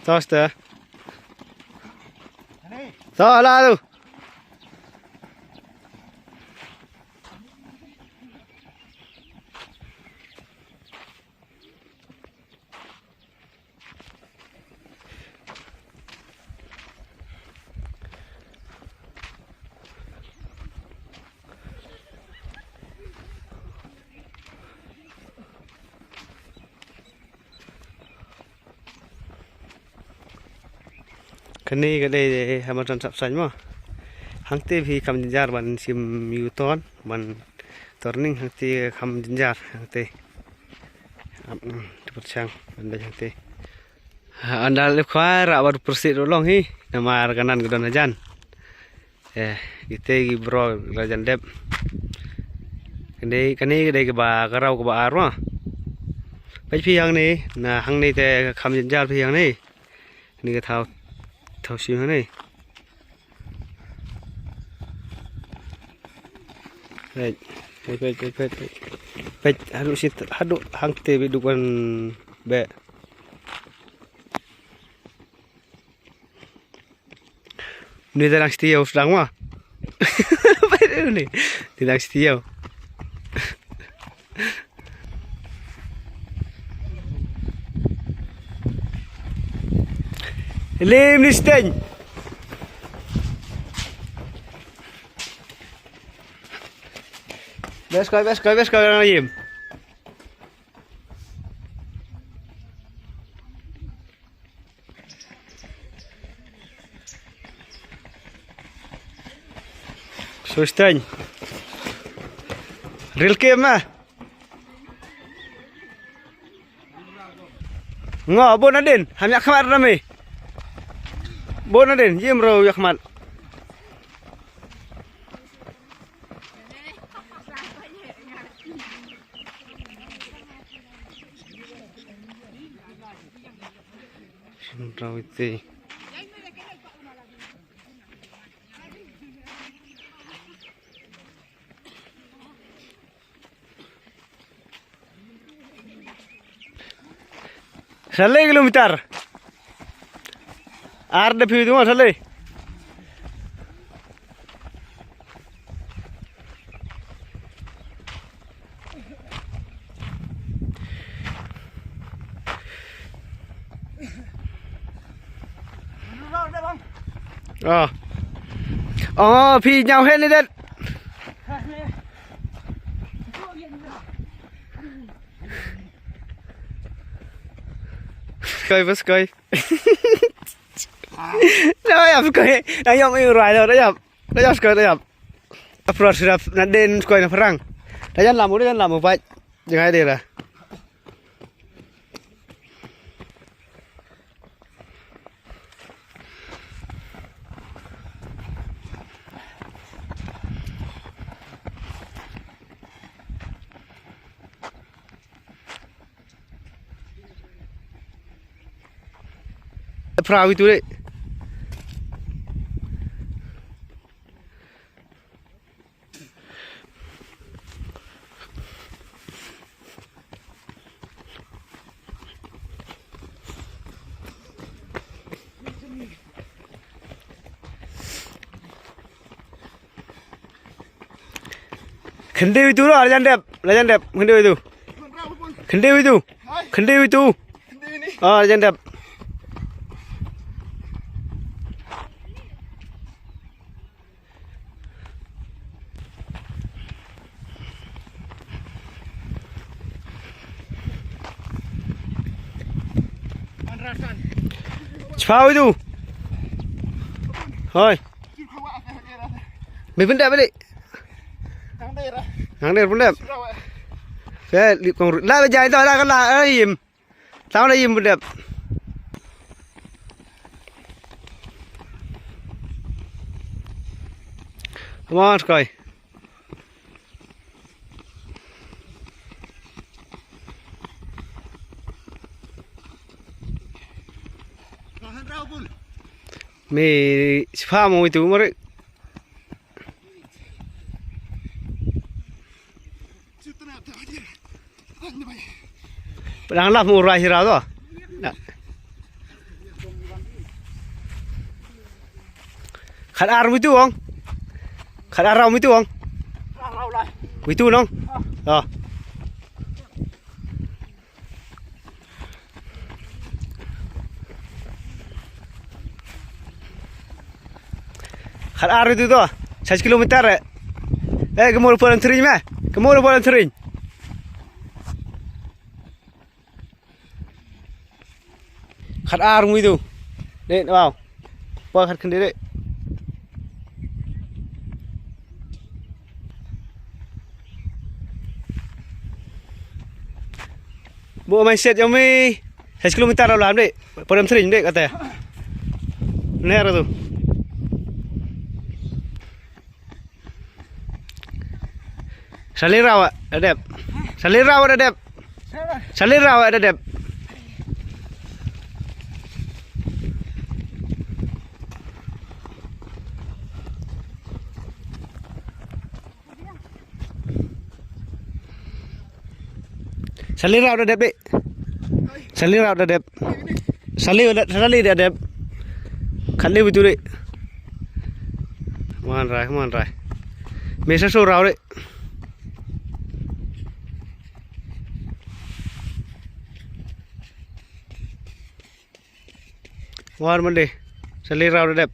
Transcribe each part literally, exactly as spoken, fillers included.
Tosta. To la tu. Kane ka dei ha Madan Sapsaiñ mo. Hangte phi kham jynjar ban shim U-turn ban turning, hangte kham jynjar hangte. Ap, mm, te pyrshang ban dei hangte. Ha, ynda lep khwai rah bad pyrshit ruh long hi. Namar ka nan ka don hajan. Eh, kite ki bro la jan dep. Kane, kane ka dei kaba ka raw kaba ar ma. Peit phi hangne, na hangne te kham jynjar phi hangne. Kane ka thaw, thaw shim hangne. Peit, peit, peit, peit, peit. Peit, haduh shit, haduh hangte beit duk ban beh. Ni te dang stia u sdang ma. Ni, ni dang stia. Lim ni steng. Bes koi, bes koi, bes koi, nang lim. Sustain. Ril kim ah. Ngo, bun adin, ham yak khmat rami. Bun adin, yim ro yak khmat. Sunrawiti. Sa le kilometer. Ar de phi tu sa le. Oh. Oh, phi ñiaw hen ni det. Skoi, bas skoi. Na yap skoi. Na yap i rai na yap. Na yap skoi na yap. Apro sirap na den skoi na perang. Na jan lamu, na jan lamu pai. Jangai dera. Phra wi tu dei. Khyndiat wi tu, la jan dep, la jan dep, khyndiat wi tu. Khyndiat wi tu. Khyndiat wi tu. Ah, la jan dep. Chiphaw wi tu. Hoi. Me pyndep balik. Nang der pyndep. Ke lip kong la ba jai to la ka la, eh, im. Tao na im pyndep. Come on, Sky. Me chiphaw mo itu mare. Pdang lah mu rai sira to. Na. Khat ar witu ong. Khat ar raw witu ong. Witu nong. Oh. Khat ar witu to. Six kilometer eh. Eh, kemul pon tring me. Kemul pon tring. Khat ar ngui tu. Dek, wow. Pa khat khyndai dek. Bo mai set yong mi. Six kilometer lam dek. Pon tring dek kata. Ner tu. Sali raw da dep. Sali raw da dep. Sali raw da dep. Sali raw da dep. Sali raw da dep. Sali da, sali da dep. Khat le witu re. Come on, Rai, come on, Rai. Me sa so raw re. War mande. Sali raw da dep.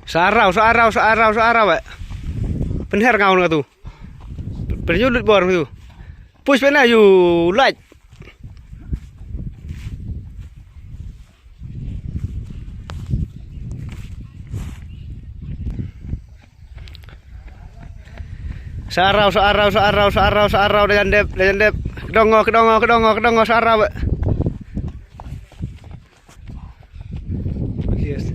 Sa raw, sa raw, sa raw, sa raw eh. Pynher ngaw na tu. Pynyu lut bor tu. Push pena yu light. Sa raw, sa raw, sa raw, sa raw, sa raw, da jan dep, da jan dep. Kedongo, kedongo, kedongo, kedongo, sa raw. Yes.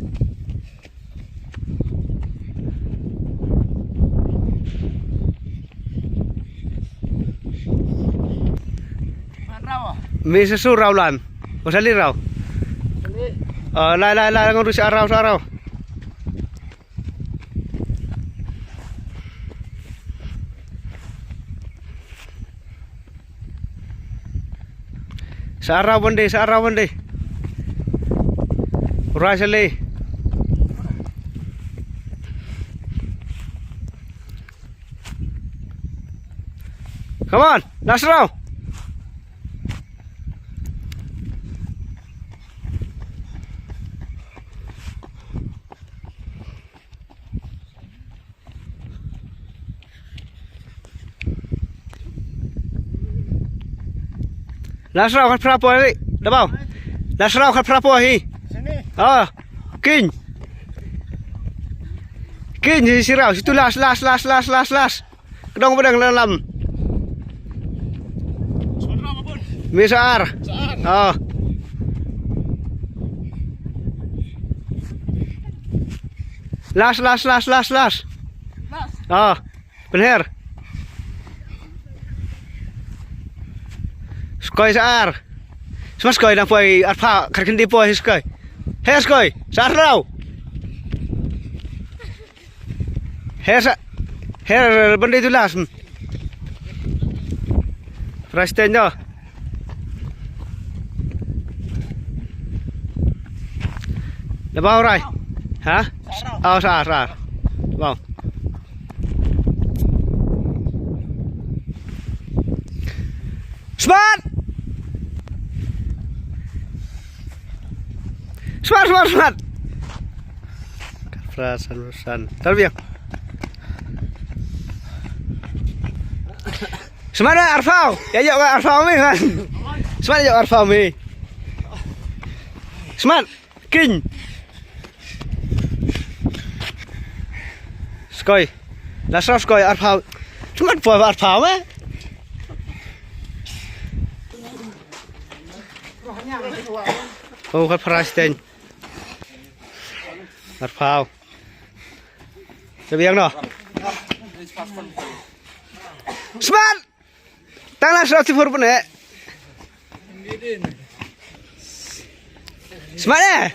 Me sa su raw lan. O sali raw. Lai, lai, lai, ngan ruh sa raw, sa raw. Sa raw bande, sa raw bande. Ura sale. Come on, last round. Last round khat phra po hi. Dabaw. Last round khat phra po hi. Ah, king. King hi si raw. Situ last, last, last, last, last, last. Kedong bedeng dalam. Misa ar. Ah. Last, last, last, last, last. Ah, pynher. Skoi sa ar. Sma skoi nang poi arpha kharkindi poi skoi. He skoi, sa ar raw. He sa, he bende tu last. Prestendo. Dabaw rai. Ha? Oh, sa ar, sa ar. Dabaw. Smart. Smart, smart, smart. Frasan, frasan. Terbiang. Smart na arphaw. Ya, ya, arphaw mi, man. Smart ya, arphaw mi. Smart. King. Skoi. Last round skoi arphaw. Smart po arphaw, eh. Oh, khat phra steng. Arphaw. Terbiang noh. Smart. Tang last round si phur pun eh. Smart eh.